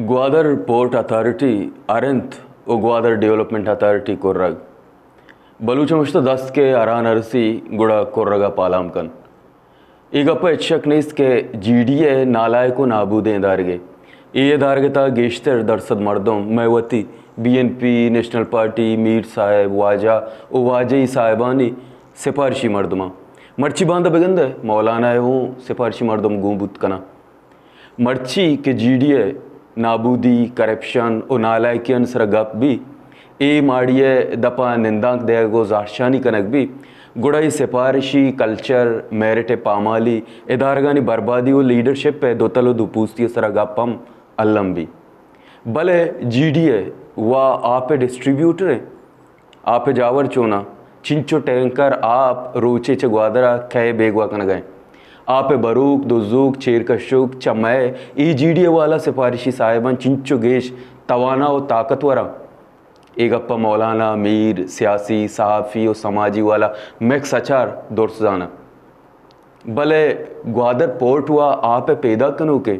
Gwadar port authority ارنت و Gwadar development authority کرگ۔ بلوچ ء گوشتہ، دست کہ اران ارسی گڑا کرگ ء پالام کن۔ اے گپ ء ہچ شک نیست کہ جی ڈی اے نالائق و نابودیں ادارگے۔ اے ادارگ ء تہا گیشتر درصد مردم مئے وتی B N P, national party, Mir صاحب، واجہ و واجہی صاحبانی سفارشی مردماں۔ مرچی باندا بگندئے مولانا ء ہوں سفارشی مردم گون بوت کناں۔ مرچی کہ جی ڈی اے نابودی، کرپشن و نالائکیانی سرا گپ بی، اے ماڑی ء دپا نندانک دیگ و زہرشانی کنگ بی، گڑا اے سفارشی کلچر، میرٹ ء پامالی، ادارگانی بربادی و لیڈرشپ ء دوتل و دوپوستی ء سرا گپ ہم الم بی۔ بلے جی ڈی اے وا آپ ء ڈسٹریبیوٹر ء۔ آپ ء جاور چوناں؟ چنچو ٹینکر آپ روچے چہ گوادر ء کئے بیگواہ کنگ ء انت؟ آپ ء بروک، دزوک، چیر کشوک چہ مئے اے جی ڈی اے والا سفارشی صاحباں چنچو گیش توانا و طاقتور انت؟ اے گپ ء مولانا، میر، سیاسی، صحافی و سماجی والا مکس اچار درست زاناں۔ بلے گوادر پورٹ وا آپ ء پیداک کنوکیں۔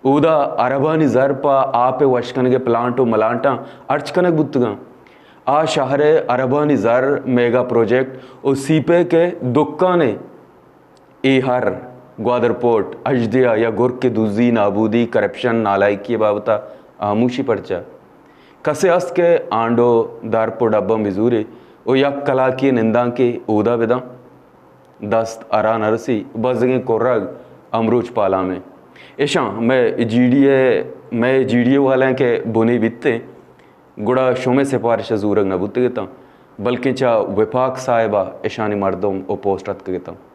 اودا اربانی زر پہ آپ ء وش کنگ ء پلانٹ و ملانٹاں ہرچ کنگ بوتگاں۔ آ شہر ء اربانی زر، میگا پروجیکٹ و سی پیک ء دکان ء اے ہر گوادر پورٹ، اژدیا یا گرک ء دزی، نابودی، کرپشن، نالائکی ء بابت ء ہاموشی پرچا؟ کسے است کہ آنڈو، درپ و ڈباں بزورے و یک کلاکے نندانکے اودا بداں؟ دست ارا نرسی، بزگیں کرگ ہمروچ پالامیں۔ اشاں مئے جی ڈی اے، مئے جی ڈی اے والایاں کہ بنے بیتیں، گڑا شمئے سفارش ء زورگ نہ بوتگ اتاں، بلکیں چہ وفاق صاحب ء اشانی مردم و پوسٹ اتکگ اتاں۔